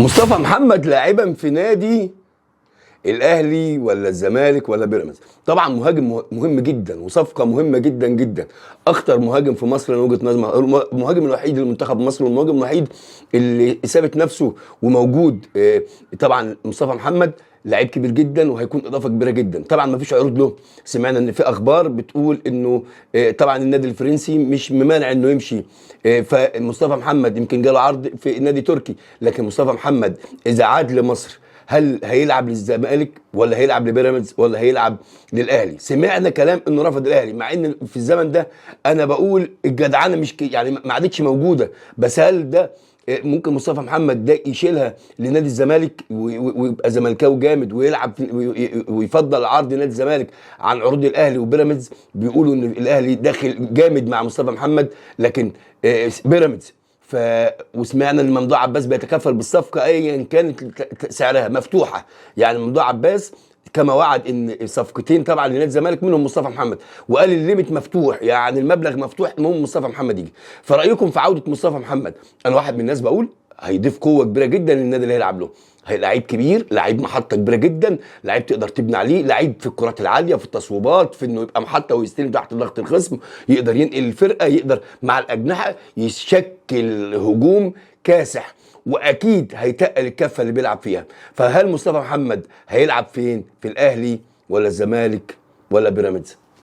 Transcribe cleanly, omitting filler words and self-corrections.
مصطفى محمد لاعبا في نادي الاهلي ولا الزمالك ولا بيراميدز؟ طبعا مهاجم مهم جدا وصفقه مهمة جدا جدا، اخطر مهاجم في مصر من وجهه نظري، المهاجم الوحيد لمنتخب مصر والمهاجم الوحيد اللي ثابت نفسه وموجود. طبعا مصطفى محمد لعيب كبير جدا وهيكون اضافه كبيرة جدا. طبعا ما فيش عروض له، سمعنا ان في اخبار بتقول انه طبعا النادي الفرنسي مش ممانع انه يمشي. فمصطفى محمد يمكن جاله عرض في نادي تركي، لكن مصطفى محمد اذا عاد لمصر هل هيلعب للزمالك ولا هيلعب لبيراميدز ولا هيلعب للاهلي؟ سمعنا كلام انه رفض الاهلي، مع ان في الزمن ده انا بقول الجدعنه مش يعني ما عادتش موجودة، بس هل ده ممكن مصطفى محمد ده يشيلها لنادي الزمالك ويبقى زملكاوي جامد ويلعب ويفضل عرض نادي الزمالك عن عروض الاهلي وبيراميدز؟ بيقولوا ان الاهلي داخل جامد مع مصطفى محمد، لكن بيراميدز وسمعنا ان ممدوح عباس بيتكفل بالصفقه ايا كانت سعرها مفتوحة. يعني ممدوح عباس كما وعد ان صفقتين طبعا لنادي الزمالك منهم مصطفى محمد، وقال ال limit مفتوح، يعني المبلغ مفتوح، المهم مصطفى محمد يجي. فرايكم في عوده مصطفى محمد؟ انا واحد من الناس بقول هيضيف قوة كبيرة جدا للنادي اللي هيلعب له. هي لعيب كبير، لعيب محطة كبيرة جدا، لعيب تقدر تبني عليه، لعيب في الكرات العالية، في التصويبات، في انه يبقى محطة ويستلم تحت ضغط الخصم، يقدر ينقل الفرقة، يقدر مع الاجنحة يشكل هجوم كاسح، واكيد هيتقل الكفة اللي بيلعب فيها. فهل مصطفى محمد هيلعب فين؟ في الاهلي ولا الزمالك ولا بيراميدز؟